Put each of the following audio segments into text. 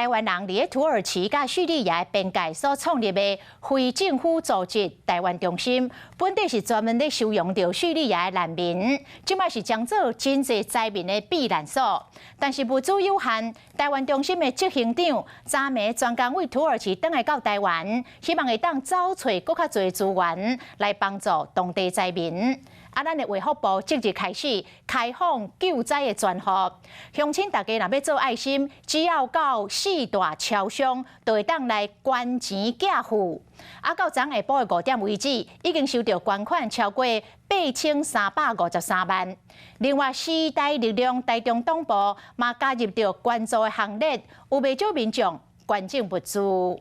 台灣人佇咧土耳其佮敘利亞邊界所創立的非政府組織台灣中心，本底是專門咧收容著敘利亞的難民，這擺是將做真濟災民的避難所。但是物資有限，台灣中心的執行長昨暝專工為土耳其轉來到台灣，希望會當走揣閣較濟資源來幫助當地災民。啊，咱的衛福部即日開始開放救災的專戶，鄉親大家若欲做愛心，只要到四大超商，就會當來捐錢寄付。啊，到昨下晡的5點為止，已經收到捐款超過8353萬。另外，時代力量台中黨部嘛加入著捐助的行列，有袂少民眾捐贈物資。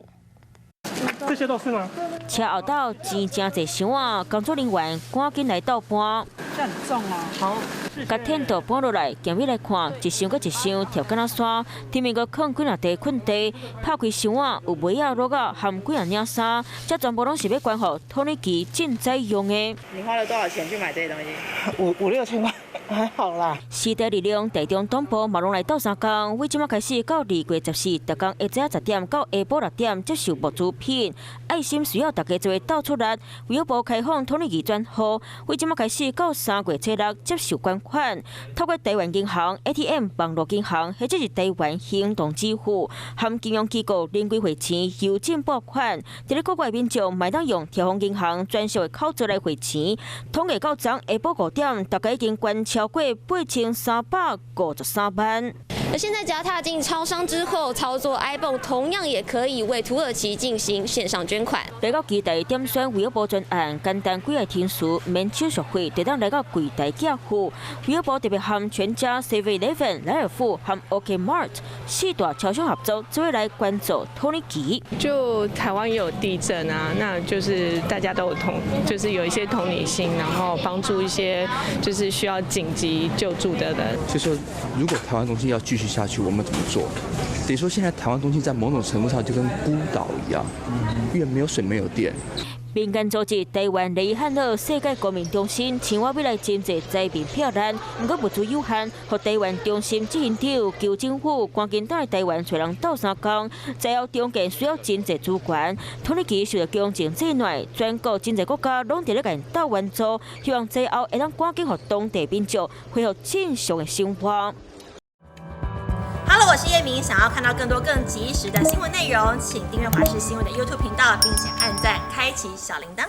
這些都是嗎？車後斗錢誠濟箱仔，工作人員趕緊來倒搬。這很重哦。好。共天道搬落來，行入來看，一箱閣一箱，疊敢若山，頂面閣囥幾若塊睏袋，拍開箱仔有襪仔、褥仔，含幾若領衫，這全部攏是欲捐予土耳其賑災用的。你花了多少錢去買這些東西？五五六千塊，還好啦。時代力量台中黨部嘛攏來鬥相共，為這擺開始到2月14，逐工下早10點到下晡6點接受募資品，愛心需要大家做伙鬥出力。衛福部開放土耳其專戶，為這擺開始到3月初6接受捐款，透過台灣銀行、ATM、網路銀行或者是台灣行動支付，含金融機構臨櫃匯錢、郵政撥款。佇咧國外民眾嘛會當用兆豐銀行專屬的口座來匯錢。統計到昨下晡5點，大家已經捐超過8353萬。而現在只要踏進超商之後，操作 ibon 同樣也可以為土耳其進行線上捐款。來到期待點選衛福部專案，簡單幾个程序，免手續費，就當來到櫃台寄付。衛福部特別和全家、Seven Eleven、萊爾富和 OK Mart 四大超商合作，做伙來捐助土耳其。就台灣也有地震啊，那就是大家都有同，就是有一些同理心，然後幫助一些就是需要緊急救助的人。就說如果台灣中心要繼續下去，我們怎麼做？等於說，現在台灣中心在某種程度上就跟孤島一樣，因為沒有水，沒有電。民間組織台灣雷漢樂世界公民中心，千萬欲來賑濟災民避難，毋過物資有限，予台灣中心執行長求政府趕緊轉來台灣揣人鬥相共，災後重建需要真濟資源。土耳其受著強震災難，全國真濟國家攏佇咧共𪜶鬥援助，希望災後會當趕緊予當地民眾恢復正常的生活。 Hello，我是葉明，想要看到更多更及時的新聞內容，請訂閱華視新聞的 YouTube 頻道，並且按讚，開啟小鈴鐺。